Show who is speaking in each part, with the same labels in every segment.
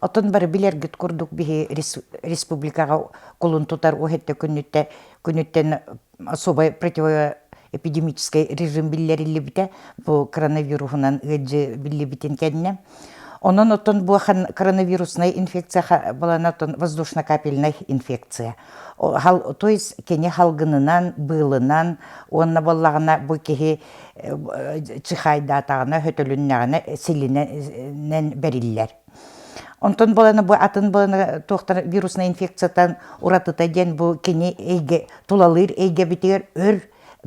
Speaker 1: Отон бары билэргит курдук биһи республикаҕа кулун тутар уһэтте күнүттэ күнүттэн особай противоэпидемическай режим биллэриллибитэ бу коронавируһунан ыалдьы биллибитин кэннэ. Онон оттон бу коронавируснай инфекция балана оттон воздушно-капельнай инфекция. То есть кини халгынынан, быылынан уонна буоллаҕына бу киһи чихайдаатаҕына, хөтөлүннэҕинэ силинэн бэриллэр. Онтон буолана бу атын буолана туохтан вируснай инфекциятан уратыта диэн бу кини эйгэ тулалыыр эйгэбитигэр өр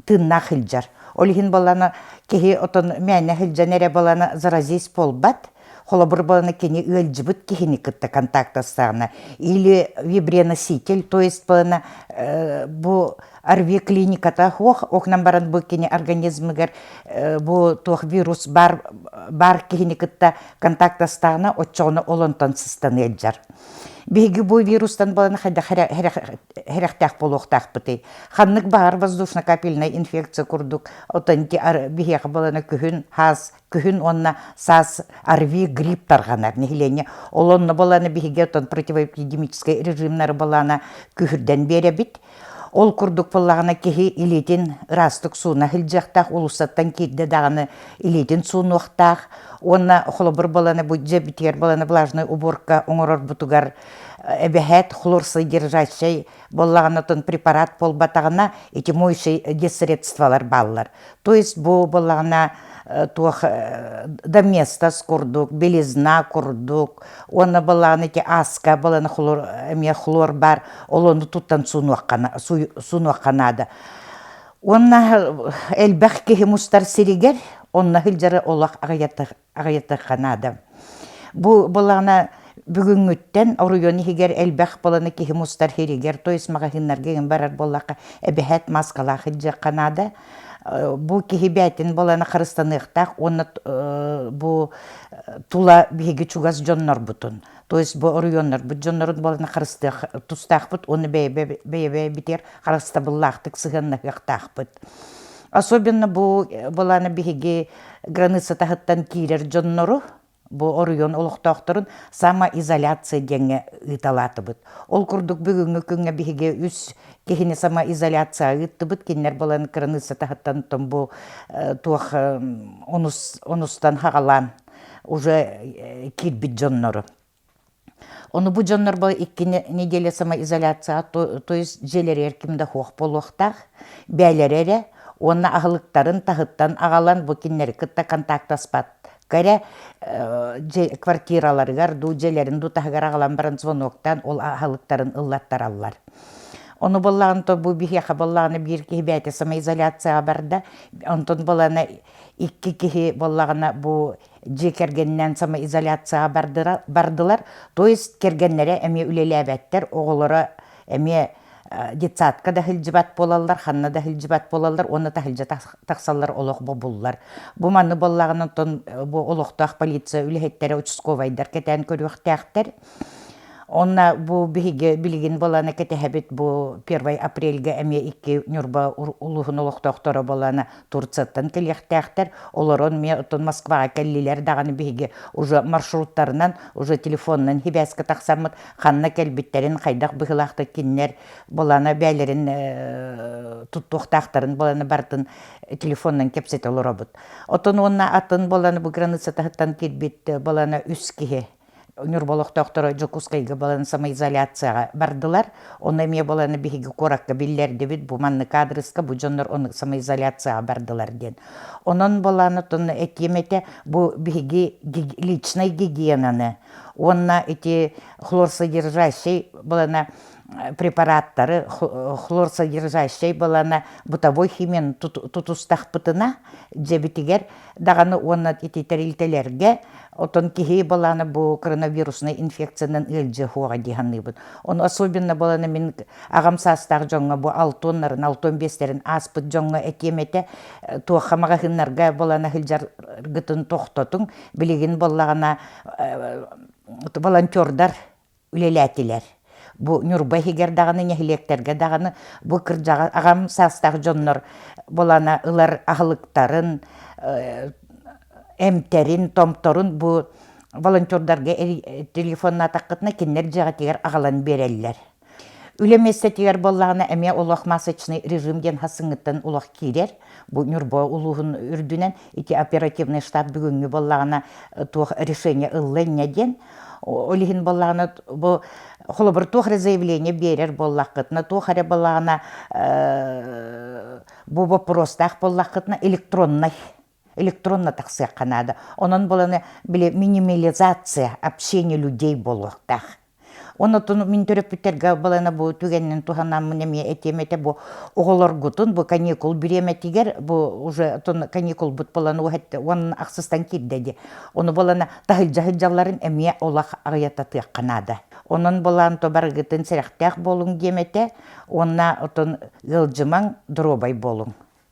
Speaker 1: тыыннаах сылдьар. Ол иһин буолана киһи отон мээнэ сылдьан эрэ буолана заразись буолбат. Холобур буолана кини ыалдьыбыт киһини кытта контактастаҕына или вибрионоситель, то есть буолана бу ОРВИ клиниката суох, окнан баран бу кини организмыгар бу туох вирус бар бар киһини кытта контактастаҕына оччоҕуна ол онтон сыстан ыалдьар. Биһиги бу вирустан буолан хайдах хэрэхтээх буолуохтаахпытый? Ханнык баҕар воздушно-капельнай инфекция курдук отон биһиэхэ буолана күһүн хаас күһүн уонна саас ОРВИ грипп тарҕанар нэһилиэнньэ. Ол онно буолана биһиги отон противоэпидемическай режимнары буолана күһүрдэн биэрэбит. Ол курдук буоллаҕына киһи илиитин ыраастык сууна сылдьыахтаах, уулуссаттан киирдэ даҕаны илиитин суунуохтаах уонна холобур буолана бу дьиэбитигэр буолана влажнай уборка оҥорорбутугар эбэһээт хлорсодержащай буоллаҕына отон препарат буолбатаҕына эти моющие дезсредстволар бааллар. То есть бу буоллаҕына туох доместос курдук, белизна курдук, уонна буоллаҕына ити ааска буолан хлор эмиэ хлор баар, ол ону туттан суунуохха наада. Уонна элбэх киһи мустар сиригэр онно сылдьары олох аҕыйатыахха наада. Бу былаана бүгүҥҥүттэн оройуон иһигэр элбэх баланы киһи мустар сиригэр, то есть маҕаһыыннарга иҥин барар буоллахха, эбэһээт мааскалаах илдьиэххэ наада. Бу киһи бээтин баланы харыстаныахтаах уонна бу тула биһиги чугас дьоннорбутун, то есть бу оройуоннарбыт дьоннорун баланы харыстыах тустаахпыт уонна бэйэ-бэйэбитигэр харыстабыллаахтык сыһыаннаһыахтаахпыт. Особенно бу былааны биһиги граница таһыттан киирэр дьоннору бу оройуон олохтоохторун самоизоляция диэҥҥэ ыыталаатыбыт. Ол курдук бүгүҥҥү күҥҥэ биһиги үс киһини самоизоляция ыыттыбыт. Кинилэр буолан кыраныысса таһыттан бу туох онустан хаҕалаан уже киирбит дьоннору. Ону бу дьоннор бу икки неделя самоизоляция, то, то есть дьиэлэригэр ким да суох буолуохтаах, бээлэрэ эрэ уонна аһылыктарын таһыттан аҕалан бу кинилэри кытта контактаспакка эрэ квартираларыгар дуу дьиэлэрин дуу таһыгар аҕалан баран звоноктаан ол аһылыктарын ыллаттараллар. Ону буоллаҕына то бу биһиэхэ буоллаҕына биир киһи бэйэтэ самоизоляцияҕа барда, онтон буолана икки киһи буоллаҕына бу дьиэ кэргэнинэн самоизоляцияҕа бардылар. То есть кэргэннэрэ эмиэ үлэлээбэттэр, оҕолоро эмиэ детсадка да сылдьыбат буолаллар, ханна да сылдьыбат буолаллар уонна таһырдьа тахсаллар олох бобуллар. Бу манны буоллаҕына оттон бу олохтоох полиция үлэһиттэрэ участковайдар кэтээн көрүөхтээхтэр. Онно бу биһиги билигин буолана кэтэһэбит бу 1 апрельга эмиэ икки Ньурба улууһун олохтоохторо буолана Турцияттан кэлиэхтээхтэр. Олорон эмиэ оттон Москваҕа кэллилэр даҕаны биһиги уже маршруттарынан, уже телефонунан сибээскэ тахсаммыт ханна кэлбиттэрин, хайдах быһыылаахтык кинилэр буолана бэйэлэрин туттуохтаахтарын буолана барытын телефонунан кэпсэтэ олоробут. Оттон уонна атын буолана бу граница таһыттан киирбит буолана үс киһи Ньурба олохтоохторо Дьокуускайга буолан самоизоляцияҕа бардылар. Ону эмиэ буолан биһиги куоракка биллэрдибит, бу маннык аадырыска бу дьоннор ону самоизоляцияҕа бардылар диэн. Онон буолан оттон этиэм этэ, бу биһиги личнай гигиенаны уонна ити хлорсодержащий буолана препараттары хлорсодержащий буолана бытовой химияны тутустахпытына дьэбитигэр даҕаны уонна ити тэрилтэлэргэ Отон киһи балаана бу коронавируснай инфекциянан ыалдьыа суоҕа дии саныыбын. Ону особенно балана мин аҕам саастаах дьоҥҥо бу алтоннарын, алтон биэстэрин ааспыт дьоҥҥо этиэм этэ, туохха маҕаһыыннарга балана сылдьаргытын тохтотуҥ. Билигин буоллаҕына волонтердар үлэлээтилэр. Бу Ньурба иһигэр даҕаны, нэһилиэктэргэ даҕаны бу кырдьаҕас аҕам саастаах дьоннор булана ылар аһылыктарын, эмтэрин, томторун бу волонтердарга телефоннаатаххытына кинилэр дьиэҕитигэр аҕалан биэрэллэр. Үлэ миэстэтигэр буоллаҕына эмиэ олох масочный режим диэн хасыҥҥыттан олох киирэр. Бу Ньурба улууһун үрдүнэн ити оперативный штаб бүгүҥҥү буоллаҕына туох решение ылла инньэ диэн. Ол иһин буоллаҕына бу холобур туох эрэ заявление биэрэр буоллаххытына, туох эрэ буоллаҕына бу боппуруостаах буоллаххытына электроннай электронно тахсыахха наада. Онон буоланы били минимализация общения людей буолуохтаах. Онотун мин төрөппүттэргэ балана бу түгэнинэн туһанаммын эмиэ этиэм этэ бу оҕолоргутун бу каникул бириэмэтигэр бу уже каникулбут болан уон ахсыстан киирдэ ди. Ону болана таһырдьа сылдьалларын эмиэ олох аҕыйататыахха наада. Онон болаан то барыгытын сэрэхтээх буолуҥ диэм этэ уонна отон ыалдьымаҥ доруобай буолуҥ.